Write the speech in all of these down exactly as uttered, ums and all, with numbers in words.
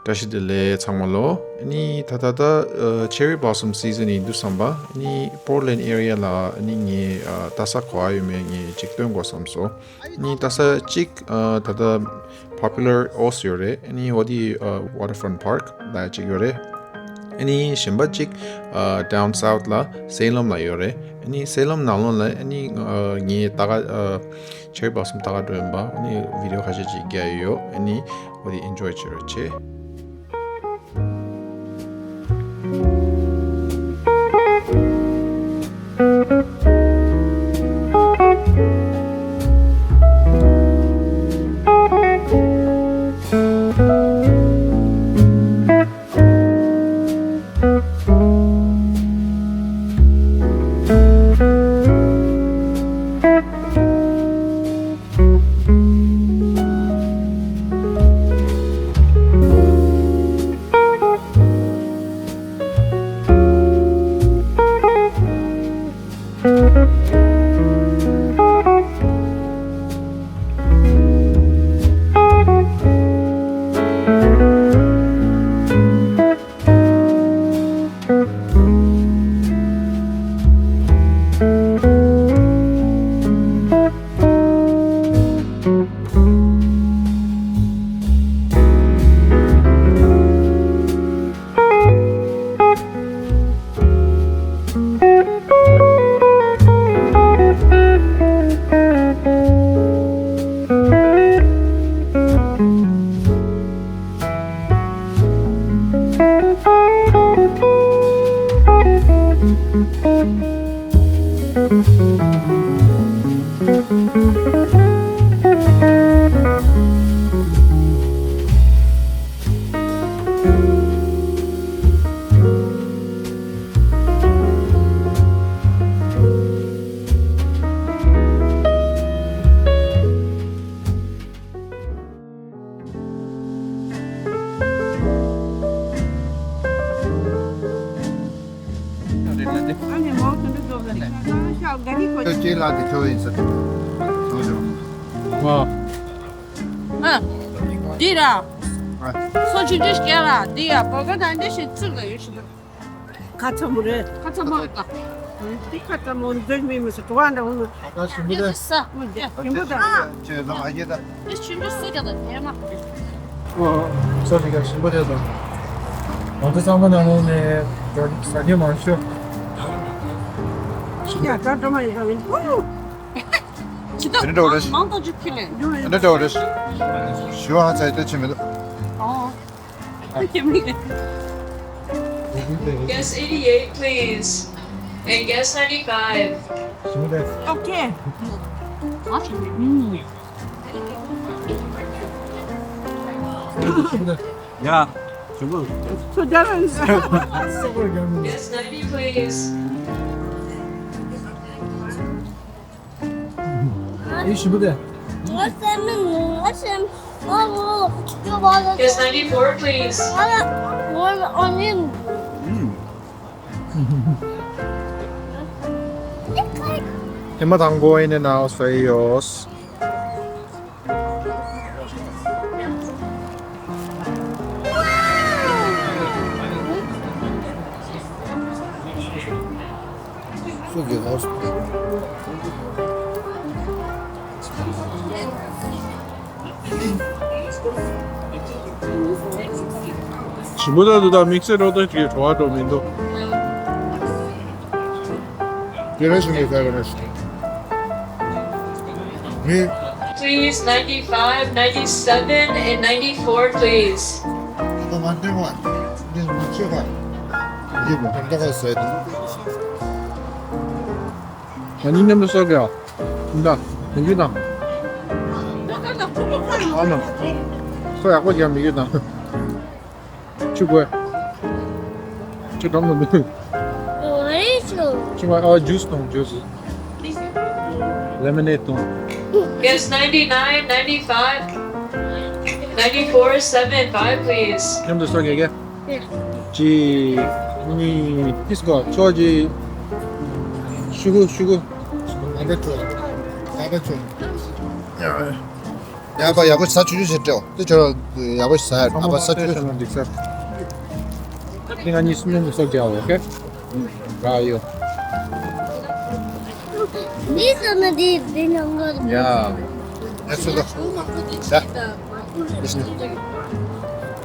བཀྲ་ཤིས་བདེ་ལེགས་ཚང་མ་ལོ། ཨ་ནི་ད་ད་ད་ཨ་cherry blossom season ཡིན་དུས་ཙམ་པ་ཨ་ནི་Portland area ལ་ཨ་ནི་ངས་ཨ་ལྟ་ས་ག་པར་ཡོད་མེད་ངས་ཅིག་སྟོན་དགོས་བསམ་སོང་། ཨ་ནི་ལྟ་ས་གཅིག་ཨ་ད་ལྟ་Popular Oast ཡོད་རེད། ཨ་ནི་འོ་དེ་ཨ་Waterfront Park ལ་གཅིག་ཡོད་རེད། ཨ་ནི་གཞན་པ་གཅིག་ཨ་down south ལ་Salem ལ་ཡོད་རེད། ཨ་ནི་Salem ནང་ལོགས་ལ་ཨ་ནི་ཨ་ངས་ད་ག་ཨ་cherry blossom ལྟ་ག་འགྲོ་ཡིན་པ་ཨ་ནི་video ཁ་ཤས་ཅིག་རྒྱག་ཡོད། ཨ་ནི་འོ་དེ་enjoy བྱེད་རོགས་བྱེད། ཨ་ནི་མོ་དེ་འདྲ་བཟོ་བ་ལ་ཤ་ཤ་ག་རི་ཁོ་ཁྱེད་ལ་དེ་ཁྱོད་ཡིན་ཟེར། ཨ། འདི་ར། ཨ། སོ་ཆུང་ཆུང་ཞིག་རྒྱག་ལ་འདི་ཡ་བོ་ག་དང་འདི་ཞིག་ཚུར་ལ་ཡོད་ཤི། ཁ་ཚ་མོ་རེད། ཁ་ཚ་མོ་རེད་ད། འདི་ཁ་ཚ་མོ་འདི་མི་མི་སུ་དུ་བ་འདྲ་འོང་ན། ད་ཞིམ་པོ་རེད། ས་མོ་རྒྱ་ཞིམ་པོ་དང་། ཁྱེད་ཚང་ཨ་ཡེ་ད། འདི་ཞིམ་པོ་སུ་རྒྱ་དང་དེ་མ། ཨོ། ས་ཞིག་ཡ་ཞིམ་པོ་རེད་ད། ང་ཚོ་ཚང་མ་ནང་ནས་ཟ་རྒྱུ་མང་ཤོས། ཡ་ད་འགྲོ་མ་ཡིན་ད་ཡིན། ཅི་ད་དེ་འདྲ་འདྲ་མང་དུ་ཅིག་ཁྱེར་ལེ། དེ་འདྲ་འདྲ་རེད། ཞུ་ཧ་ཚ་ཡི་ད་ཆི་མི་འདུག་ཨོ། Guest eighty-eight, please. And guest ninety-five. Okay. ཡ། ཞུ་གི། Guest ninety, please. ཨེ་ཞུ་གི། ང་སེམས་མི་ནུས། ང་སེམས། ང་ངོ་ལོག་ཅིག་བ་ལ། Guest ninety-four, please. ང་ལ་ངོ་ལ་ཨོ་ནི། ཨེ་མ་དང་པོ་ཨིན་ཨེན་ཨའུཊ་ཟ་ཡི་ཡོད། ཞིམ་པོ་ད་འདུག་ད་དམིགས་བསལ་རོ་ཏོ་ཅིག་བྲོ་བ་འགྲོ་མི་འདུག་དེ་རེ་ཞིག་ནས་ཟ་གི་རེད། མི། Please, ninety-five, ninety-seven, and ninety-four, please. ད་མ་འདྲེན་བ། འདི་མ་ཆེ་བ། འདི་མ་འདྲ་བ་ཟེར། ང་གཉིས་མཉམ་དུ་གསོག་གི་ཡ། འདི་འདྲ། མི་རྒྱུ་དང་། ཨ་མ། སོ་ཡག་པོ་རྒྱག་མི་རྒྱུ་དང་། ཆུ་དགོས། ཆུ་གྲང་མོ་འདུག་ཆུ་ཨ་ཇུས་དང་ཇུས། ལེ་མོ་ནེ་ཌི་དང་། Guest ninety-nine, ninety-five, ninety-four, seven, five, please. མཉམ་དུ་གསོག་གི་གེ་ཅི། ནི་ཏིས་གོ་ཆོ་ཅི། ཤུ་གུ་ཤུ་གུ། ཨ་ད་ཆོ། ཨ་ད་ཆོ། ཡ་པ་ཡག་པོ་ཟ་ཆུ་ཆུ་ཞིག་སྤྲད་འོ། དེ་ཁྱོད་རང་ཡག་པོ་ཟ་ཡ། ཨ་པ་ཟ་ཆུ་ཆུ་ཞིག་འགྲིག་ས། དེ་ང་གཉིས་སུ་མཉམ་དུ་ཟ་རྒྱག་འོ། ཨོ་ཁེ། ར་ཡོ། These are the big numbers. ཡ། ཨེ་སུ་དོ། ཟ།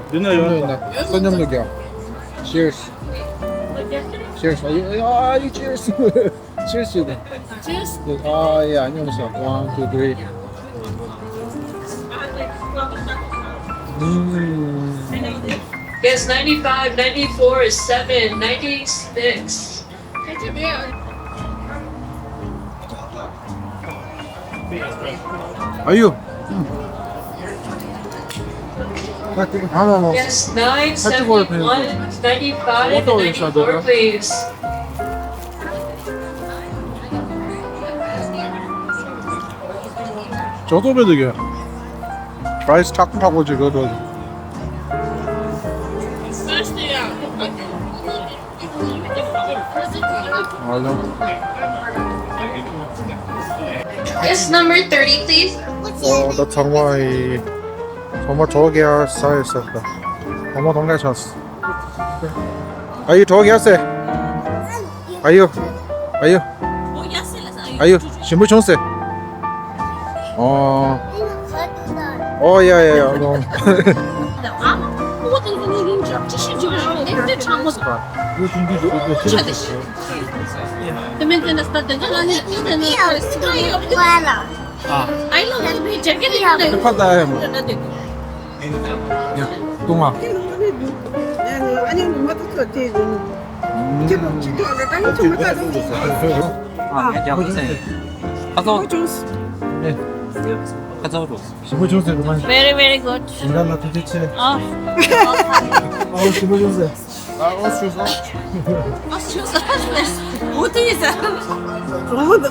འདི་ན་ཡོང་ན་ས་མཉམ་དུ་རྒྱག Cheers. Cheers. Are you, are you cheers? Cheers to them. Cheers. Oh, yeah, མཉམ་དུ་ཟ། One, two, three. Mm. Yes, ninety-five, ninety-four is seven, ninety-six. Are you? Yes, nine seventy-one, ninety-five, ninety-four, please. ཇོ་ཏོ་བེ་དུ་གི་price ཐག་ཐག་པོ་ཅིག་ཡོད་འགྲོ། Yes, number thirty, please. ཨོ་ད་ཚང་མ་ཡི་ཚང་མ་གྲོགས་ཀྱི་ཡར་ས་ཡོད་ས་ད། ཚང་མ་གཏོང་ག་ཆགས། ཨ་ཡུ་གྲོགས་ཀྱི་ཡར་སེ། ཨ་ཡུ། ཨ་ཡུ། ཨ་ཡུ། ཞིམ་པོ་བྱུང་སེ། ཨོ། ཨོ་ཡ་ཡ་ཡ། ཨོ། I love you, jacket. ཡ། ཏུང་ཨ། ཁ་ཚ་བོ་འགྲོ། ཞིམ་པོ་བྱུང་ཟེར། Very, very good. ཡིན་ད་ལ་ཐུགས་རྗེ་ཆེ། ཨ། ཨོ་ཞིམ་པོ་བྱུང་ཟེར། ཨོ་ཞུ་སོང་། ཨོ་ཞུ་སོང་། འོ་དེ་ཡིན་ཟེར། འོ་དེ།